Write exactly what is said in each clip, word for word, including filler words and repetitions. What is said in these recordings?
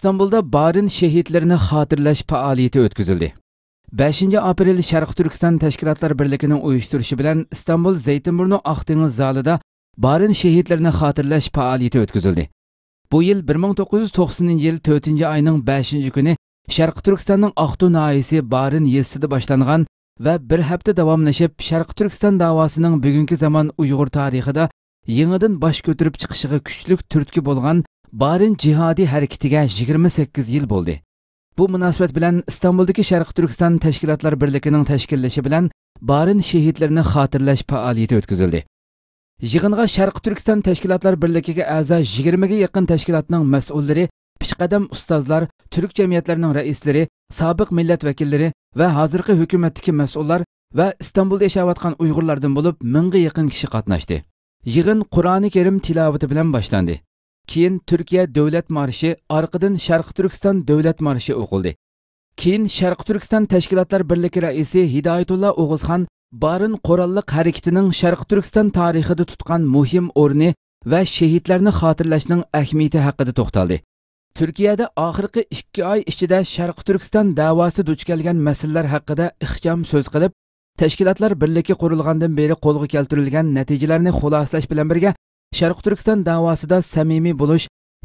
ئىستانبۇلدا بارىن شېھىتلىرىنى خاتىرىلەش پائالىيىتى ئۆتكۈزۈلدى. بەشىنچى ئاپرېل شەرقىي تۈركىستان تەشكىلاتلار بىرلىكىنىڭ ئۇيۇشتۇرۇشى بىلەن ئىستانبۇل زەيتىنبۇرنۇ ئاقدېڭىز زالىدا بارىن شېھىتلىرىنى خاتىرىلەش پائالىيىتى ئۆتكۈزۈلدى. بۇ يىل بىر مىڭ توققۇز يۈز توقسىنىنچى يىل تۆتىنچى ئاينىڭ بەشىنچى كۈنى شەرقىي تۈركىستاننىڭ ئاقتۇ ناھىيىسى بارىن يېزىسىدا باشلانغان ۋە بىر ھەپتە داۋاملىشىپ، شەرقىي تۈركىستان داۋاسىنىڭ بۈگۈنكى زامان ئۇيغۇر تارىخىدا يېڭىدىن باش كۆتۈرۈپ چىقىشىغا كۈچلۈك تۈرتكە بولغان بارىن جىھادىي ھەرىكىتىگە يىگىرمە سەككىز يىل بولدى. بۇ مۇناسىۋەت بىلەن ئىستانبۇلدىكى شەرقىي تۈركىستان تەشكىلاتلار بىرلىكىنىڭ تەشكىللىشى بىلەن بارىن شېھىتلىرىنى خاتىرىلەش پائالىيىتى ئۆتكۈزۈلدى. يىغىنغا شەرقىي تۈركىستان تەشكىلاتلار بىرلىكىگە ئەزا يىگىرمىگە يېقىن تەشكىلاتنىڭ مەسئۇللىرى، پېشقەدەم ئۇستازلار، تۈرك جەمئىيەتلىرىنىڭ رەئىسلىرى، سابىق مىللەت ۋەكىللىرى ۋە ھازىرقى ھۆكۈمەتتىكى مەسئۇللار ۋە ئىستانبۇلدا ياشاۋاتقان ئۇيغۇرلاردىن بولۇپ مىڭغا يېقىن كىشى قاتناشتى. يىغىن قۇرئانى كەرىم تىلاۋىتى بىلەن باشلاندى. كېيىن تۈركىيە دۆلەت مارشى، ئارقىدىن شەرقىي تۈركىستان دۆلەت مارشى ئوقۇلدى. كېيىن شەرقىي تۈركىستان تەشكىلاتلار بىرلىكى رەئىسى ھىدايەتۇللا ئوغۇزخان بارىن قوراللىق ھەرىكىتىنىڭ شەرقىي تۈركىستان تارىخىدا تۇتقان مۇھىم ئورنى ۋە شېھىتلەرنى خاتىرىلەشنىڭ ئەھمىيىتى ھەققىدە توختالدى. تۈركىيەدە ئاخىرقى ئىككى ئاي ئىچىدە شەرقىي تۈركىستان دەۋاسى دۇچ كەلگەن مەسىلىلەر ھەققىدە ئىخچام سۆز قىلىپ، تەشكىلاتلار بىرلىكى قۇرۇلغاندىن بېرى قولغا كەلتۈرۈلگەن نەتىجىلەرنى خۇلاسىلەش بىلەن بىرگە، شەرقىي تۈركىستان دەۋاسىدا سەمىمىي بولۇش،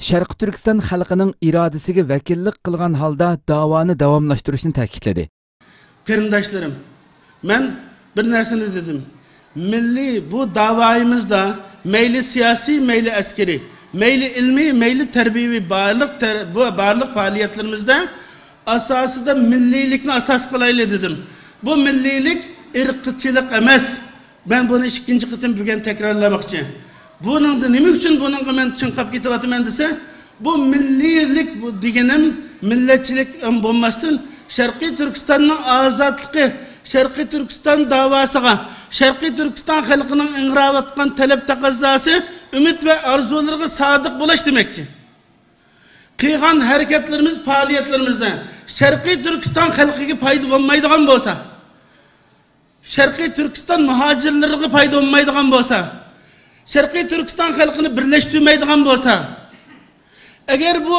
شەرقىي تۈركىستان خەلقىنىڭ ئىرادىسىگە ۋەكىللىك قىلغان ھالدا داۋانى داۋاملاشتۇرۇشنى تەكىتلىدى. قېرىنداشلىرىم، مەن بىر نەرسىنى دېدىم. مىللىي بۇ داۋايىمىزدا مەيلى سىياسىي، مەيلى ئەسكىرىي، مەيلى ئىلمىي، مەيلى تەربىيەۋى بارلىق تەر-، بۇ بارلىق پائالىيەتلىرىمىزدە ئاساسىدا مىللىيلىكنى ئاساس قىلايلى دېدىم. بۇ مىللىيلىك ئىرقچىلىق ئەمەس. مەن بۇنى ئىككىنچى قېتىم بۈگۈن تەكرارلىماقچى. بۇنىڭدا نېمە ئۈچۈن بۇنىڭغا مەن چىڭقاپ كېتىۋاتىمەن دېسە، بۇ مىللىيلىك بۇ دېگىنىم مىللەتچىلىك بولماستىن، شەرقىي تۈركىستاننىڭ ئازادلىقى، شەرقىي تۈركىستان داۋاسىغا، شەرقىي تۈركىستان خەلقىنىڭ ئىڭراۋاتقان تەلەپ تەقەززاسى، ئۈمىد ۋە ئارزۇلىرىغا سادىق بولاش دېمەكچى. قىلغان ھەرىكەتلىرىمىز، پائالىيەتلىرىمىزدە شەرقىي تۈركىستان خەلقىگە پايدا بولمايدىغان بولسا، شەرقىي تۈركىستان مۇھاجىرلىرىغا پايدا بولمايدىغان بولسا، شەرقىي تۈركىستان خەلقىنى بىرلەشتۈرمەيدىغان بولسا، ئەگەر بۇ،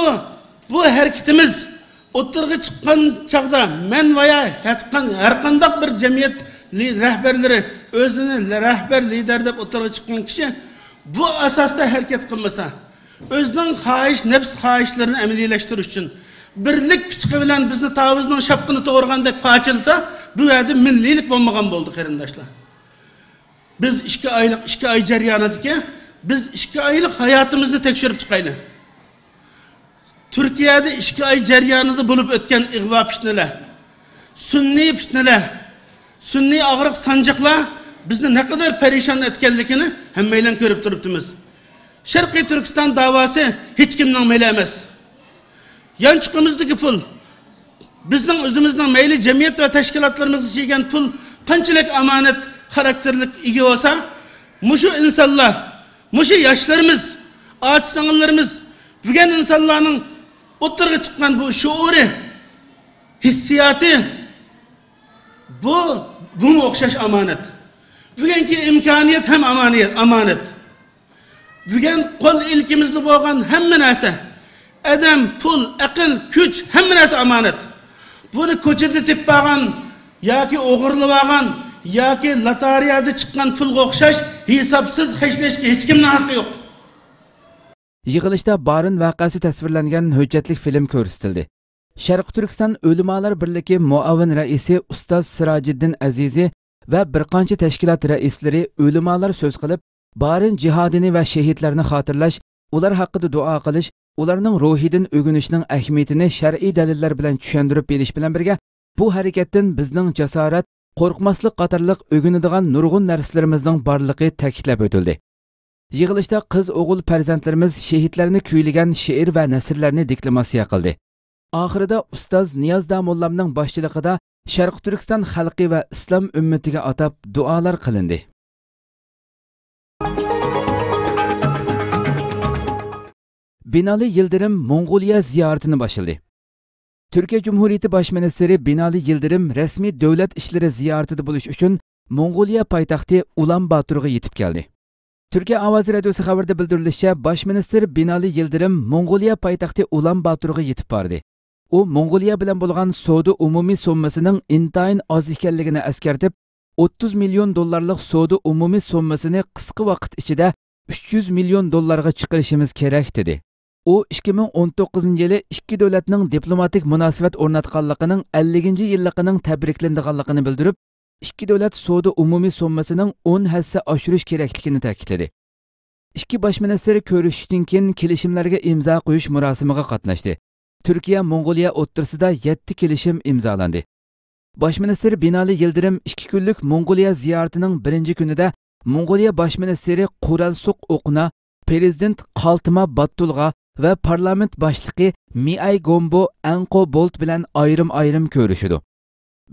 بۇ ھەرىكىتىمىز ئوتتۇرىغا چىققان چاغدا، مەن ۋە يا ھەرقان-، ھەرقانداق بىر جەمئىيەت لى-، رەھبەرلىرى ئۆزىنى رەھبەر، لىدەر دەپ ئوتتۇرىغا چىققان كىشى بۇ ئاساستا ھەرىكەت قىلمىسا، ئۆزىنىڭ خاھىش، نەپس خاھىشلىرىنى ئەمەلىيلەشتۈرۈش ئۈچۈن بىرلىك پىچىقى بىلەن بىزنى تاۋۇزنىڭ شاپىقىنى توغرىغاندەك پارچىلىسا، بۇ يەردە مىللىيلىك بولمىغان بولدى، قېرىنداشلار. بىز ئىككى ئايلىق، ئىككى ئاي جەريانىدىكى، بىز ئىككى ئايلىق ھاياتىمىزنى تەكشۈرۈپ چىقايلى. تۈركىيەدە ئىككى ئاي جەريانىدا بولۇپ ئۆتكەن ئىغۋا پىتنىلەر، سۈنئىي پىتنىلەر، سۈنئىي ئاغرىق سانجىقلار بىزنى نەقەدەر پەرىشان ئەتكەنلىكىنى ھەممەيلەن كۆرۈپ تۇرۇپتىمىز. شەرقىي تۈركىستان داۋاسى ھېچكىمنىڭ مېلى ئەمەس. يانچۇقىمىزدىكى پۇل، بىزنىڭ ئۆزىمىزنىڭ مەيلى جەمئىيەت ۋە تەشكىلاتلىرىمىزغا چىگەن پۇل قانچىلىك ئامانەت خاراكتېرلىك ئىگە بولسا، مۇشۇ ئىنسانلار، مۇشۇ ياشلىرىمىز، ئاچا-سىڭىللىرىمىز، بۈگۈن ئىنسانلارنىڭ ئوتتۇرىغا چىققان بۇ شۇئۇرى، ھېسسىياتى، بۇ، بۇمۇ ئوخشاش ئامانەت. بۈگۈنكى ئىمكانىيەت ھەم ئامانىيەت، ئامانەت. بۈگۈن قول ئىلكىمىزدە بولغان ھەممە نەرسە، ئادەم، پۇل، ئەقىل، كۈچ، ھەممە نەرسە ئامانەت. بۇنى كوچىدا تېپىپ ئالغان ياكى ئوغرىلاپ ئالغان ياكى لاتارىيەدە چىققان پۇلغا ئوخشاش ھېسابسىز خەجلەشكە ھېچكىمنىڭ ھەققى يوق. يىغىلىشتا بارىن ۋەقەسى تەسۋىرلەنگەن ھۆججەتلىك فىلىم كۆرسىتىلدى. شەرقىي تۈركىستان ئۆلىمالار بىرلىكى مۇئاۋىن رەئىسى ئۇستاز سىراجىددىن ئەزىزى ۋە بىر قانچە تەشكىلات رەئىسلىرى، ئۆلىمالار سۆز قىلىپ، بارىن جىھادىنى ۋە شېھىتلەرنى خاتىرىلەش، ئۇلار ھەققىدە دۇئا قىلىش، ئۇلارنىڭ روھىدىن ئۆگىنىشنىڭ ئەھمىيىتىنى شەرئىي دەلىللەر بىلەن چۈشەندۈرۈپ بېرىش بىلەن بىرگە، بۇ ھەرىكەتتىن بىزنىڭ جاسارەت، قورقماسلىق قاتارلىق ئۆگىنىدىغان نۇرغۇن نەرسىلىرىمىزنىڭ بارلىقى تەكىتلەپ ئۆتۈلدى. يىغىلىشتا قىز ئوغۇل پەرزەنتلىرىمىز شېھىتلەرنى كۈيلىگەن شېئىر ۋە نەسرلەرنى دېكلاماتسىيە قىلدى. ئاخىرىدا ئۇستاز نىياز داموللامنىڭ باشچىلىقىدا شەرقىي تۈركىستان خەلقى ۋە ئىسلام ئۈممىتىگە ئاتاپ دۇئالار قىلىندى. بىنالى يىلدىرىم موڭغۇلىيە زىيارىتىنى باشلىدى. تۈركىيە جۇمھۇرىيىتى باش مىنىستىرى بىنالى يىلدىرىم رەسمىي دۆلەت ئىشلىرى زىيارىتىدە بولۇش ئۈچۈن موڭغۇلىيە پايتەختى ئۇلان باتورغا يېتىپ كەلدى. تۈركىيە ئاۋازى رادىيوسى خەۋىرىدە بىلدۈرۈلۈشىچە، باش مىنىستىر بىنالى يىلدىرىم موڭغۇلىيە پايتەختى ئۇلان باتورغا يېتىپ باردى. ئۇ موڭغۇلىيە بىلەن بولغان سودا ئومۇمىي سوممىسىنىڭ ئىنتايىن ئاز ئىكەنلىكىنى ئەسكەرتىپ، ئوتتۇز مىليون دوللارلىق سودا ئومۇمىي سوممىسىنى قىسقا ۋاقىت ئىچىدە ئۈچ يۈز مىليون دوللارغا چىقىرىشىمىز كېرەك، دېدى. ئۇ ئىككى مىڭ ئون توققۇزىنچى يىلى ئىككى دۆلەتنىڭ دىپلوماتىك مۇناسىۋەت ئورناتقانلىقىنىڭ ئەللىكىنچى يىللىقىنىڭ تەبرىكلىنىدىغانلىقىنى بىلدۈرۈپ، ئىككى دۆلەت سودا ئومۇمىي سوممىسىنىڭ ئون ھەسسە ئاشۇرۇش كېرەكلىكىنى تەكىتلىدى. ئىككى باش مىنىستىر كۆرۈشۈشتىن كېيىن كېلىشىملەرگە ئىمزا قويۇش مۇراسىمىغا قاتناشتى. تۈركىيە موڭغۇلىيە ئوتتۇرىسىدا يەتتە كېلىشىم ئىمزالاندى. باش مىنىستىر بىنالى يىلدىرىم ئىككى كۈنلۈك موڭغۇلىيە زىيارىتىنىڭ بىرىنچى كۈنىدە موڭغۇلىيە باش مىنىستىرى قورالسۇق ئوقنا، پرېزىدېنت قالتما باتتۇلغا ۋە پارلامېنت باشلىقى مىئەي گومبو ئەنقو بولت بىلەن ئايرىم-ئايرىم كۆرۈشىدۇ.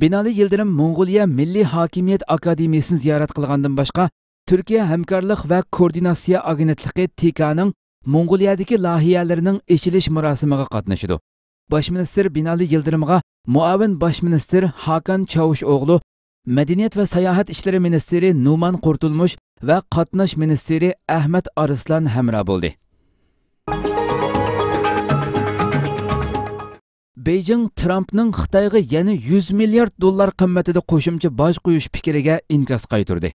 بىنالى يىلدىرىم موڭغۇلىيە مىللىي ھاكىمىيەت ئاكادېمىيىسىنى زىيارەت قىلغاندىن باشقا، تۈركىيە ھەمكارلىق ۋە كوئوردىناتسىيە ئاگېنتلىقى تىكانىڭ موڭغۇلىيەدىكى لايىھەلىرىنىڭ ئېچىلىش مۇراسىمىغا قاتنىشىدۇ. باش مىنىستىر بىنالى يىلدىرىمغا مۇئاۋىن باش مىنىستىر ھاكان چاۋۇشئوغلۇ، مەدەنىيەت ۋە ساياھەت ئىشلىرى مىنىستىرى نۇمان قۇرتۇلمۇش ۋە قاتناش مىنىستىرى ئەھمەت ئارسلان ھەمراھ بولدى. بېيجىڭ ترامپنىڭ خىتايغا يەنە يۈز مىليارد دوللار قىممىتىدە قوشۇمچە باج قويۇش پىكرىگە ئىنكاس قايتۇردى.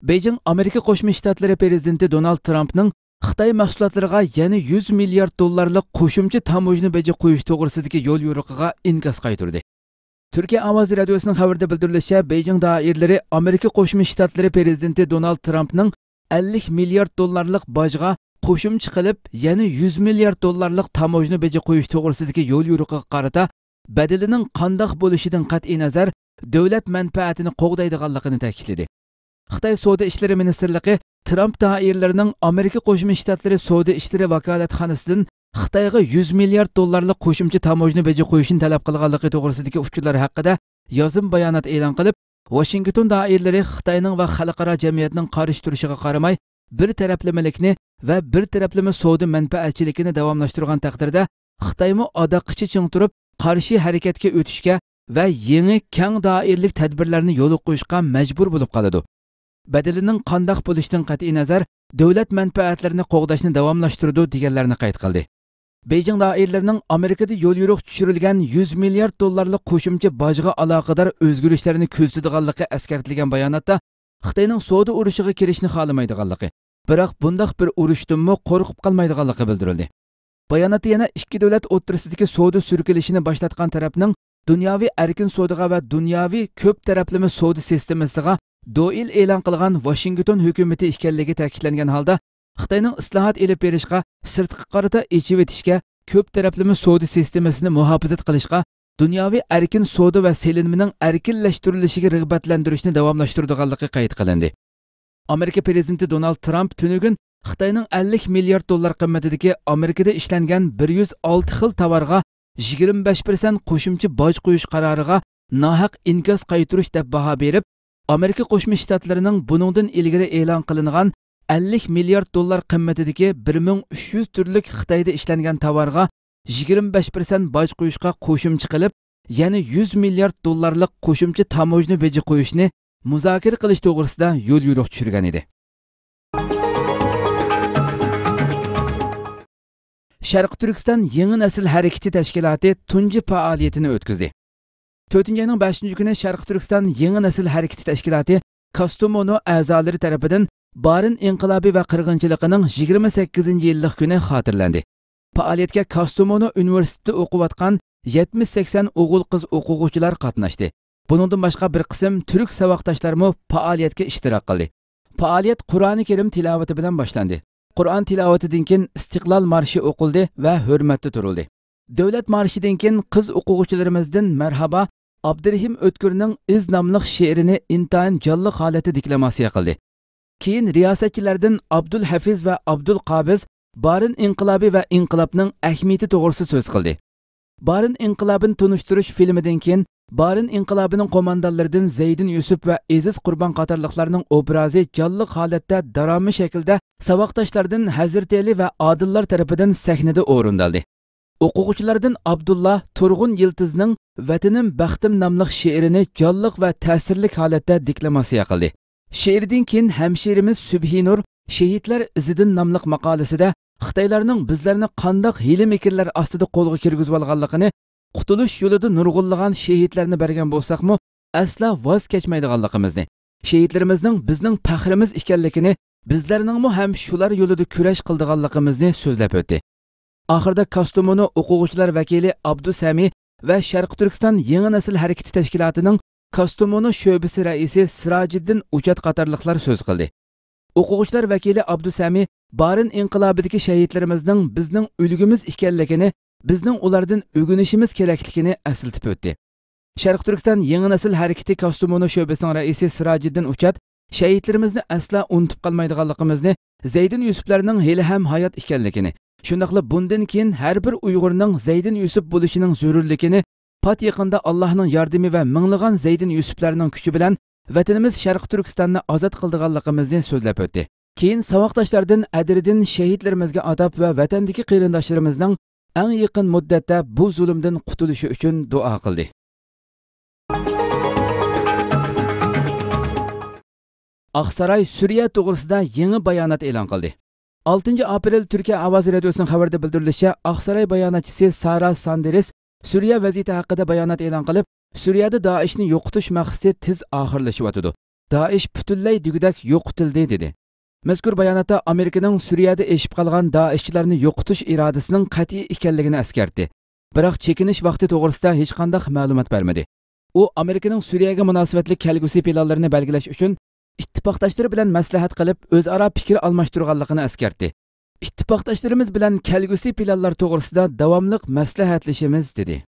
بېيجىڭ ئامېرىكا قوشما شتاتلىرى پرېزىدېنتى دونالد ترامپنىڭ خىتاي مەھسۇلاتلىرىغا يەنە يۈز مىليارد دوللارلىق قوشۇمچە تاموژنا بېجى قويۇش توغرىسىدىكى يول يورۇقىغا ئىنكاس قايتۇردى. تۈركىيە ئاۋازى رادىيوسىنىڭ خەۋىرىدە بىلدۈرۈلۈشىچە، بېيجىڭ دائىرىلىرى ئامېرىكا قوشما شتاتلىرى پرېزىدېنتى دونالد ترامپنىڭ ئەللىك مىليارد دوللارلىق باجغا قوشۇمچە قىلىپ، يەنە يۈز مىليارد دوللارلىق تاموژنا بېجى قويۇش توغرىسىدىكى يول يورۇقىغا قارىتا بەدىلىنىڭ قانداق بولۇشىدىن قەتئىينەزەر، دۆلەت مەنپەئەتىنى قوغدايدىغانلىقىنى تەكىتلىدى. خىتاي سودا ئىشلىرى مىنىستىرلىقى ترامپ دائىرىلىرىنىڭ ئامېرىكا قوشما شتاتلىرى سودا ئىشلىرى ۋاكالەتخانىسىدىن خىتايغا يۈز مىليارد دوللارلىق قوشۇمچە تاموژنا بېجى قويۇشنى تەلەپ قىلغانلىقى توغرىسىدىكى ئۇچۇرلار ھەققىدە يازما بايانات ئېلان قىلىپ، ۋاشىنگتون دائىرىلىرى خىتاينىڭ ۋە خەلقئارا جەمئىيەتنىڭ قارشى تۇرۇشىغا قارىماي، بىر تەرەپلىمىلىكنى ۋە بىر تەرەپلىمە سودا مەنپەئەتچىلىكىنى داۋاملاشتۇرغان تەقدىردە، خىتايمۇ ئاداققىچە چىڭ تۇرۇپ، قارشى ھەرىكەتكە ئۆتۈشكە ۋە يېڭى كەڭ دائىرىلىك تەدبىرلەرنى يولغا قويۇشقا مەجبۇر بولۇپ قالىدۇ. بەدىلىنىڭ قانداق بولۇشىدىن قەتئىينەزەر، دۆلەت مەنپەئەتلىرىنى قوغداشنى داۋاملاشتۇرىدۇ، دېگەنلەرنى قەيت قىلدى. بېيجىڭ دائىرىلىرىنىڭ ئامېرىكىدا يوليورۇق چۈشۈرۈلگەن يۈز مىليارد دوللارلىق قوشۇمچە باجغا ئالاقىدار ئۆزگىرىشلەرنى كۆزىتىدىغانلىقى ئەسكەرتىلگەن باياناتتا، خىتاينىڭ سودا ئۇرۇشىغا كىرىشنى خالىمايدىغانلىقى، بىراق بۇنداق بىر ئۇرۇشتىنمۇ قورقۇپ قالمايدىغانلىقى بىلدۈرۈلدى. باياناتتا يەنە ئىككى دۆلەت ئوتتۇرىسىدىكى سودا سۈركىلىشىنى باشلاتقان تەرەپنىڭ دۇنياۋى ئەركىن سودىغا ۋە دۇنياۋى كۆپ تەرەپلىمە سودا سىستېمىسىغا دوئىل ئېلان قىلغان ۋاشىنگتون ھۆكۈمىتى ئىكەنلىكى تەكىتلەنگەن ھالدا، خىتاينىڭ ئىسلاھات ئېلىپ بېرىشقا، سىرتقا قارىتا ئېچىۋېتىشكە، كۆپ تەرەپلىمە سودا سىستېمىسىنى مۇھاپىزەت قىلىشقا، دۇنياۋى ئەركىن سودا ۋە سېلىنمىنىڭ ئەركىنلەشتۈرۈلۈشىگە رىغبەتلەندۈرۈشنى داۋاملاشتۇرىدىغانلىقى قەيت قىلىندى. ئامېرىكا پرېزىدېنتى دونالد ترامپ تۈنۈگۈن خىتاينىڭ ئەللىك مىليارد دوللار قىممىتىدىكى ئامېرىكىدا ئىشلەنگەن بىر يۈز ئالتە خىل تاۋارغا يىگىرمە بەش پىرسەنت قوشۇمچە باج قويۇش قارارىغا ناھەق ئىنكاس قايتۇرۇش دەپ باھا بېرىپ، ئامېرىكا قوشما شتاتلىرىنىڭ بۇنىڭدىن ئىلگىرى ئېلان قىلىنغان ئەللىك مىليارد دوللار قىممىتىدىكى بىر مىڭ ئۈچ يۈز تۈرلۈك خىتايدا ئىشلەنگەن تاۋارغا يىگىرمە بەش پىرسەنت باج قويۇشقا قوشۇمچە قىلىپ، يەنە يۈز مىليارد دوللارلىق قوشۇمچە تاموژنا بېجى قويۇشنى مۇزاكىرە قىلىش توغرىسىدا يول يورۇق چۈشۈرگەن ئىدى. شەرقىي تۈركىستان يېڭى نەسىل ھەرىكىتى تەشكىلاتى تۇنجى پائالىيىتىنى ئۆتكۈزدى. تۆتىنچى ئاينىڭ بەشىنچى كۈنى شەرقىي تۈركىستان يېڭى نەسىل ھەرىكىتى تەشكىلاتى كاستومونۇ ئەزالىرى تەرىپىدىن بارىن ئىنقىلابى ۋە قىرغىنچىلىقىنىڭ يىگىرمە سەككىزىنچى يىللىق كۈنى خاتىرىلەندى. پائالىيەتكە كاستومونۇ ئۇنىۋېرسىتېتىدا ئوقۇۋاتقان يەتمىش سەكسەن ئوغۇل-قىز ئوقۇغۇچىلار قاتناشتى. بۇنىڭدىن باشقا بىر قىسىم تۈرك ساۋاقداشلارمۇ پائالىيەتكە ئىشتىراك قىلدى. پائالىيەت قۇرئانى كەرىم تىلاۋىتى بىلەن باشلاندى. قۇرئان تىلاۋىتىدىن كېيىن ئىستىقلال مارشى ئوقۇلدى ۋە ھۆرمەتتە تۇرۇلدى. دۆلەت مارشىدىن كېيىن قىز ئوقۇغۇچىلىرىمىزدىن مەرھابا ئابدۇرېھىم ئۆتكۈرنىڭ ئىز ناملىق شېئىرىنى ئىنتايىن جانلىق ھالەتتە دېكلاماتسىيە قىلدى. كېيىن رىياسەتچىلەردىن ئابدۇل ھەفىز ۋە ئابدۇل قابىز بارىن ئىنقىلابى ۋە ئىنقىلابنىڭ ئەھمىيىتى توغرىسىدا سۆز قىلدى. بارىن ئىنقىلابىنى تونۇشتۇرۇش فىلىمىدىن كېيىن، بارىن ئىنقىلابىنىڭ قوماندانلىرىدىن زەيدىن يۈسۈپ ۋە ئېزىز قۇربان قاتارلىقلارنىڭ ئوبرازى جانلىق ھالەتتە دىراما شەكلىدە ساۋاقداشلاردىن ھەزرىتى ئەلى ۋە ئادىللار تەرىپىدىن سەھنىدە ئورۇندالدى. ئوقۇغۇچىلاردىن ئابدۇللا تۇرغۇن يىلتىزنىڭ ۋەتىنىم بەختىم ناملىق شېئىرىنى جانلىق ۋە تەسىرلىك ھالەتتە دېكلاماتسىيە قىلدى. شېئىردىن كېيىن ھەمشىرىمىز سۈبھىنۇر شېھىتلەر ئىزىدىن ناملىق ماقالىسىدە خىتايلارنىڭ بىزلەرنى قانداق ھىيلە-مىكىرلەر ئاستىدا قولغا كىرگۈزۈۋالغانلىقىنى، قۇتۇلۇش يولىدا نۇرغۇنلىغان شېھىتلەرنى بەرگەن بولساقمۇ، ئەسلا ۋاز كەچمەيدىغانلىقىمىزنى، شېھىتلىرىمىزنىڭ بىزنىڭ پەخرىمىز ئىكەنلىكىنى، بىزلەرنىڭمۇ ھەم شۇلار يولىدا كۈرەش قىلىدىغانلىقىمىزنى سۆزلەپ ئۆتتى. ئاخىرىدا كاستومونو ئوقۇغۇچىلار ۋەكىلى ئابدۇسەمى ۋە شەرقىي تۈركىستان يېڭى نەسىل ھەرىكىتى تەشكىلاتىنىڭ كاستومونو شۆبىسى رەئىسى سىراجىددىن ئۇچات قاتارلىقلار سۆز قىلدى. ئوقۇغۇچىلار ۋەكىلى ئابدۇسەمى بارىن ئىنقىلابىدىكى شەھىدلىرىمىزنىڭ بىزنىڭ ئۈلگىمىز ئىكەنلىكىنى، بىزنىڭ ئۇلاردىن ئۆگىنىشىمىز كېرەكلىكىنى ئەسلىتىپ ئۆتتى. شەرقىي تۈركىستان يېڭى نەسىل ھەرىكىتى كاستومونو شۆبىسىنىڭ رەئىسى سىراجىددىن ئۇچات شەھىدلىرىمىزنى ئەسلا ئۇنتۇپ قالمايدىغانلىقىمىزنى، زەيدىن يۈسۈپلەرنىڭ ھېلىھەم ھايات ئىكەنلىكىنى، شۇنداقلا بۇندىن كېيىن ھەر بىر ئۇيغۇرنىڭ زەيدىن يۈسۈپ بولۇشىنىڭ زۆرۈرلۈكىنى، پات يېقىندا ئاللاھنىڭ ياردىمى ۋە مىڭلىغان زەيدىن يۈسۈپلەرنىڭ كۈچى بىلەن ۋەتىنىمىز شەرقىي تۈركىستاننى ئازاد قىلىدىغانلىقىمىزنى سۆزلەپ ئۆتتى. كېيىن ساۋاقداشلاردىن ئەدىرىدىن شېھىتلىرىمىزگە ئاتاپ ۋە ۋەتەندىكى قېرىنداشلىرىمىزنىڭ ئەڭ يېقىن مۇددەتتە بۇ زۇلۇمدىن قۇتۇلۇشى ئۈچۈن دۇئا قىلدى. ئاقساراي سۈرىيە توغرىسىدا يېڭى بايانات ئېلان قىلدى. ئالتىنچى ئاپرېل تۈركىيە ئاۋازى رادىيوسىنىڭ خەۋىرىدە بىلدۈرۈلۈشىچە، ئاقساراي باياناتچىسى سارا ساندېرس سۈرىيە ۋەزىيىتى ھەققىدە بايانات ئېلان قىلىپ، سۈرىيەدە دائىشنى يوقىتىش مەقسىتى تېز ئاخىرلىشىۋاتىدۇ. دائىش پۈتۈنلەي دېگۈدەك يوقىتىلدى، دېدى. مەزكۇر باياناتتا ئامېرىكىنىڭ سۈرىيەدە ئېشىپ قالغان دائىشچىلارنى يوقىتىش ئىرادىسىنىڭ قەتئىي ئىكەنلىكىنى ئەسكەرتتى. بىراق چېكىنىش ۋاقتى توغرىسىدا ھېچقانداق مەلۇمات بەرمىدى. ئۇ ئامېرىكىنىڭ سۈرىيەگە مۇناسىۋەتلىك كەلگۈسى پىلانلىرىنى بەلگىلەش ئۈچۈن ئىتتىپاقداشلىرى بىلەن مەسلىھەت قىلىپ، ئۆزئارا پىكىر ئالماشتۇرغانلىقىنى ئەسكەرتتى. ئىتتىپاقداشلىرىمىز بىلەن كەلگۈسى پىلانلار توغرىسىدا داۋاملىق مەسلىھەتلىشىمىز، دېدى.